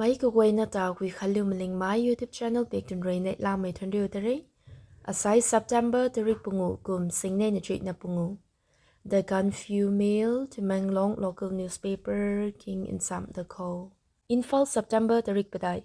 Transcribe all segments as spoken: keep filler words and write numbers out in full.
Meic kaguayna ta Guikhanliu Malingmei YouTube channel pik tun rui neihlamei thuanriu ta re. Asai September tarik pungu kum singnei na chuihna pungu. The Gaanphiu Mail, Tamenglong local newspaper king nsam da khou. Imphal, September tarik padeih.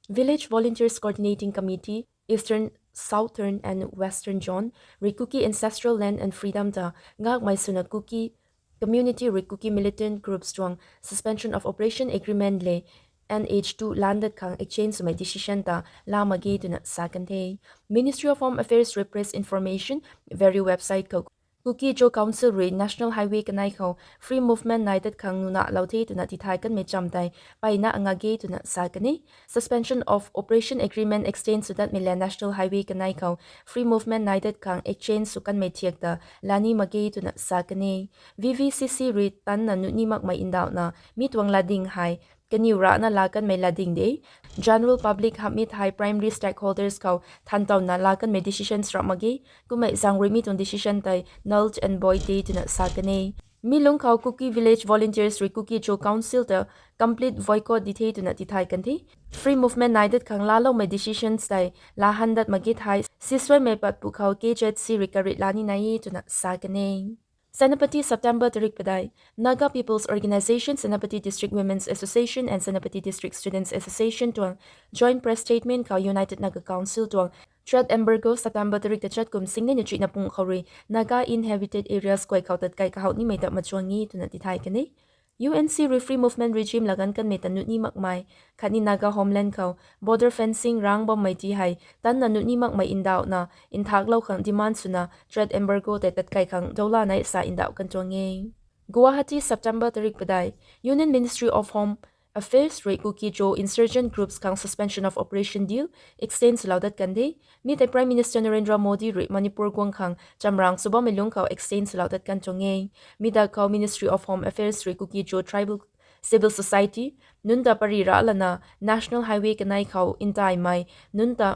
Village Volunteers Coordinating Committee, Eastern, Southern and Western Zone rui Kuki Ancestral Land and Freedom ta ngakmei swna Kuki community rui Kuki militant groups tuang Suspension of Operation Agreement le N H two landat khang exchange swmei decision ta la mak ge twna sa kan the. Ministry of Home Affairs rui press information, very website khou Kuki-Zo Council rui National Highway kanei khou free movement nai dat khang nuna lou the twna tithay kanmei cham tei mpeyna ngak ge twna sa kan e. Suspension of Operation Agreement extend sw datmei le National Highway kanei khou free movement nai dat khang exchange sw kanmei thiak ta lani mak ge twna sa kan e. V V C C rui tanna nuni makmei ndauhna mi tuang latding hei kaniw rana la kanmei latding de. General public hamhmei thei primary stakeholders khou thantauna la kanmei decisions rap mak ge. Kummei zaeng rui mi tuang decision tei null and void de twna sa kan e. Mi lungc khou Kuki Village Volunteers rui Kuki-Zo Council ta complete boycott di the twna tithay kan the. Free movement nai dat khang laaloumei decisions tei la han dat mak ge thei sisuaimei pat pu khou K Z C rui karit lani nai e twna sa kan e. Senapati, September tarik padeih. Naga People's Organisation, Senapati District Women's Association and Senapati District Students Association tuang joint press statement khou United Naga Council tuang trade embargo September tarik tachat kum singnei na chuihna pung khou rui Naga inhabited areas kuay khou tatkai kahouh nimei ta machuang e twna tithay kan e. U N C rui free movement regime laganv kanmei ta nuni makmei khatni Naga homeland khou border fencing rang bammei ti hei tanna nuni makmei ndauhna nthaklou khang demand swna trade embargo tei tatkai khang doula nei sa ndauh kan tuang e. Guwahati, September tarik padeih. Union Ministry of Home Affairs rui Kuki-Zo insurgent groups khang Suspension of Operation deal extend swlou dat kan de. Mi tei Prime Minister Narendra Modi rui Manipur guang khang chamrang sw bammei lungc khou extend swlou dat kan tuang e. Mi da khou Ministry of Home Affairs rui Kuki-Zo tribal civil society nunc ta pary ralana National Highway kanei khou ntaimei nunc ta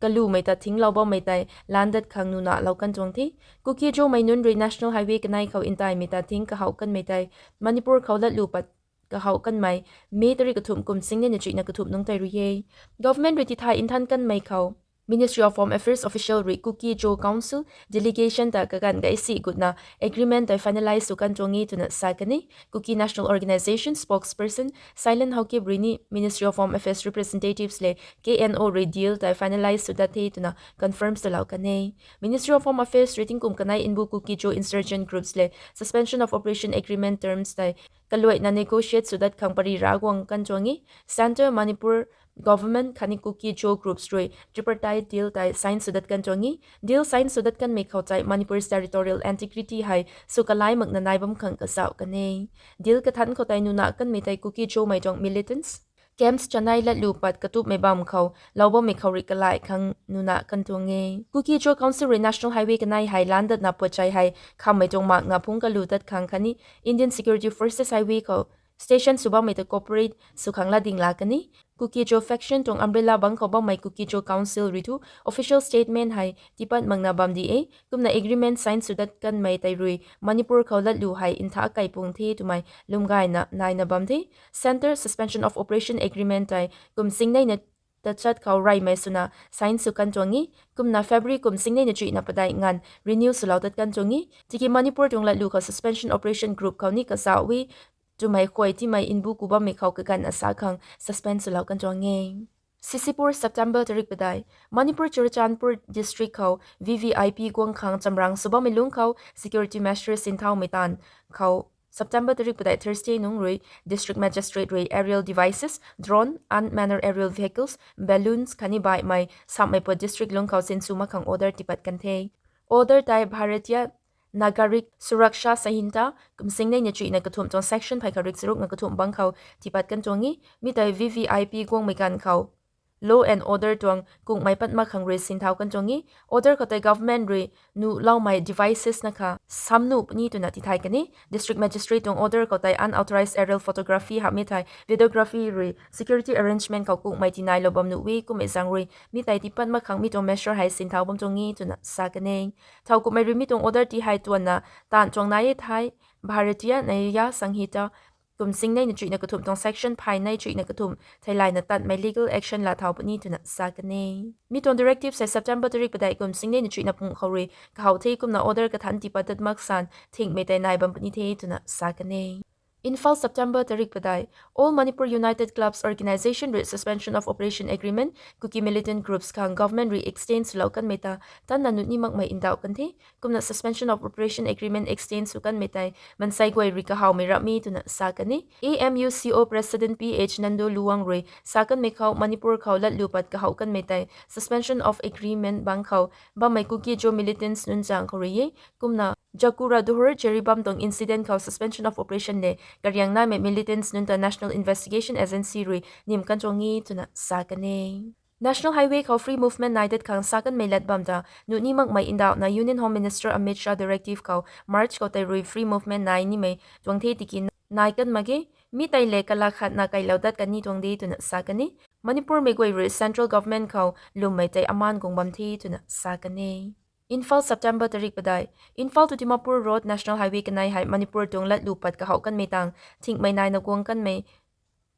kalumei ta thinglou bammei tei landat khang nuna lou kan tuang the. Kuki-Zomei nunc rui National Highway kanei khou ntaimei ta thing kahouh kanmei tei Manipur khou latlu pat kahouh kanmei May tarik kathumh kum singnei na chuihna kathumh nungc tei rui e. Government rui tithay nthan kanmei khou Ministry of Home Affairs official rui Kuki-Zo Council delegation ta kaganv gaisi gutna agreement tei finalize sw kan tuang e twna sa kan e. Kuki National Organisation spokesperson Silent Haokip rui ni Ministry of Home Affairs representatives le K N O rui deal tei finalize sw dat the twna confirm swlou kan e. Ministry of Home Affairs rui tingkum kanei mbu Kuki-Zo insurgent groups le Suspension of Operation Agreement terms tei kaluaina negotiate sw dat khang pary ra guang kan tuang e. Centre, Manipur government khatni Kuki-Zo groups rui tripartite deal tei sign sw dat kan tuang e. Deal sign sw dat kanmei khou tei Manipur's territorial integrity hei sw kalai makna nai bam khang kazauh kan e. Deal kathanc khou tei nuna kanmei tei Kuki-Zomei tuang militants camps chanei latlu pat katupmei bam khou lou bammei khou rui kalai khang nuna kan tuang e. Kuki-Zo Council rui National Highway kanei hei landatna puatchai hei khammei tuang makna phungc kalu tat khang khatni Indian Security Forces Highway khou station sw bammei ta cooperate sw khang latding la kan e. Kuki-Zo faction tuang umbrella bangc khou bammei Kuki-Zo Council rui thu official statement hei tiipat makna bam di e. Kumna agreement sign sw dat kanmei tei rui Manipur khou latlu hei ntha kaipung the twmei lwmgayna naina bam the. Centre Suspension of Operation Agreement tei kum singnei na tachat khou reymei swna sign sw kan tuang e. Kumna February kum singnei na chuihna padeih nganv renew swlou dat kan tuang e. Tiki Manipur tuang latlu khou suspension operation group khou ni kazauh e twmei khuay timei mbu ku bammei khou kaganv asa khang suspend swlou kan tuang e. Sisipur, September tarik padeih. Manipur Churachandpur district khou V V I P guang khang chamrang sw bammei lungc khou security measures sinthaumei taanv khou September tarik padeih Thursday nungc rui District Magistrate rui aerial devices, drone, unmanned aerial vehicles, balloons khatni baihmei samhmei pat district lungc khou sinsw mak khang order tiipat kan the. Order tei Bharatiya Nagarik Suraksha Sanhita kum singnei na chuihna kathumh tuang section phey kha rik charuk na kathumh bangc khou tiipat kan tuang e. Mi tei V V I P guangmei ganv khou law and order tuang kungmei pat mak khang rui sinthau kan tuang e. Order khou tei government rui nuhloumei devices na kha sam nuh puni twna tithay kan e. District Magistrate tuang order khou tei unauthorized aerial photography hamhmei thei videography rui security arrangement khou kungmei tinailou bam nuh e. Kummei zaeng rui mi tei tiipat mak khang mi tuang measure hei sinthau bam tuang e twna sa kan e. Thowkumhmei rui mi tuang order ti hei tuanna taanv tuang nai e thei Bharatiya Nyaya Sanhita kum singnei na chuihna kathumh tuang section phay nei chuihna kathumh theilayna tatmei legal action laa thau puni twna sa kan e. Mi tuang directive hei September tarik padeih kum singnei na chuihna panguh khou rui kahaw the, kumna order kathanc tiipat dat mak san thingmei tei nai bam puni the twna sa kan e. Imphal, September tarik padeih: All Manipur United Clubs Organisation rui Suspension of Operation Agreement Kuki militant groups khang government rui extend swlou kanmei ta tanna nuh ni makmei ndauh kan the. Kumna Suspension of Operation Agreement extend sw kanmei tei mansei guay rui kahawmei ramh e twna sa kan e. A M U C O President P H Nando Luang rui sa kanmei khou Manipur khou latlu pat kahaw kanmei tei Suspension of Agreement bang khou bammei Kuki-Zo militants nunc zaeng khou rui e. Kumna Jakura Dohor Jiribam tuang incident khou Suspension of Operation le kariang naimei militants nunc ta National Investigation Agency rui nim kan tuang e twna sa kan e. National Highway khou free movement nai dat khang sa kanmei lat bam ta nuh ni makmei ndauhna Union Home Minister Amit Shah directive khou March khou tei rui free movement nai nimei tuang the tiki nai kan mak ge. Mi tei le kala khatna kailou dat kan ni tuang de twna sa kan e. Manipurmei guay rui central government khou lwmmei tei amaan guang bam the twna sa kan e. Imphal, September tarik padeih: Imphal to Dimapur Road National Highway kanei hei Manipur tuang latlu pat kahaw kanmei tang thingmei naina guang kanmei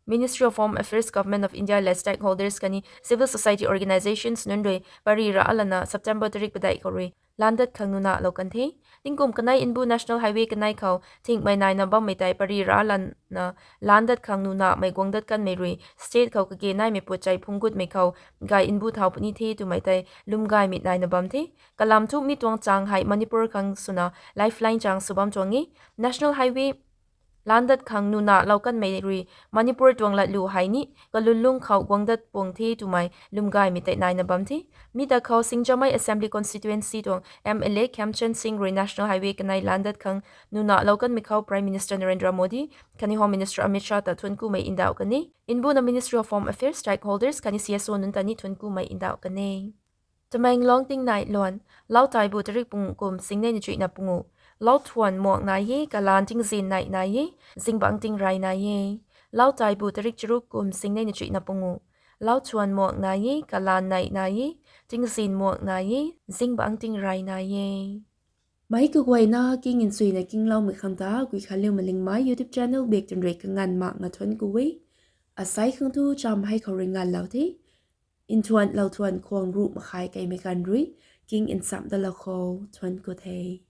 Ministry of Home Affairs, Government of India le stakeholders khatni civil society organisations nunc rui pary ra alana September tarik padeih khou rui laan dat khang nunahlou kan the. Tingkum kanei mbu National Highway kanei khou thingmei naina bammei tei pary ra alana laan dat khang nunahmei guang dat kanmei rui state khou kage naimei puatchei phungc gutmei khou gay mbu thau puni the twmei tei lwmgaymei naina bam the. Kalam thu mi tuang chang hei Manipur khang swna lifeline chang sw bam tuang e. National Highway laan dat khang nunahlou kanmei rui Manipur tuang latlu hei ni kalunlung khou guang dat puang the twmei lwmgaymei tei naina bam the. Mi ta khou Singjamei Assembly Constituency tuang M L A Khemchand Singh rui National Highway kanei laan dat khang nunahlou kanmei khou Prime Minister Narendra Modi khatni Home Minister Amit Shah ta thuanc kumei ndauh kan e. Mbuna Ministry of Home Affairs, stakeholders khatni C S O nunc ta ni thuanc kumei ndauh kan e. Tamenglong tingnai luan: Lau taibu tarik panguh kum singnei na chuihna panguh: Lau thuan muak nai e, kalaan tingzin neih nai e, zingbangc tingrey nai e. Lau taibu tarik charuk kum singnei na chuihna panguh: Lau thuan muak nai e, kalaan neih nai e, tingzin muak nai e, zingbangc tingrey nai e. Meic kaguayna king nchuina kingloumei khang ta Guikhanliu Malingmei YouTube channel bak twn rui kanganv makna thuanc ku e. Asei khang thu cham hei khou rui nganvlou the. Nthuan lou thuan khwang ruh makhai keimei ganv rui king nchamh dalou khou thuanc ku the.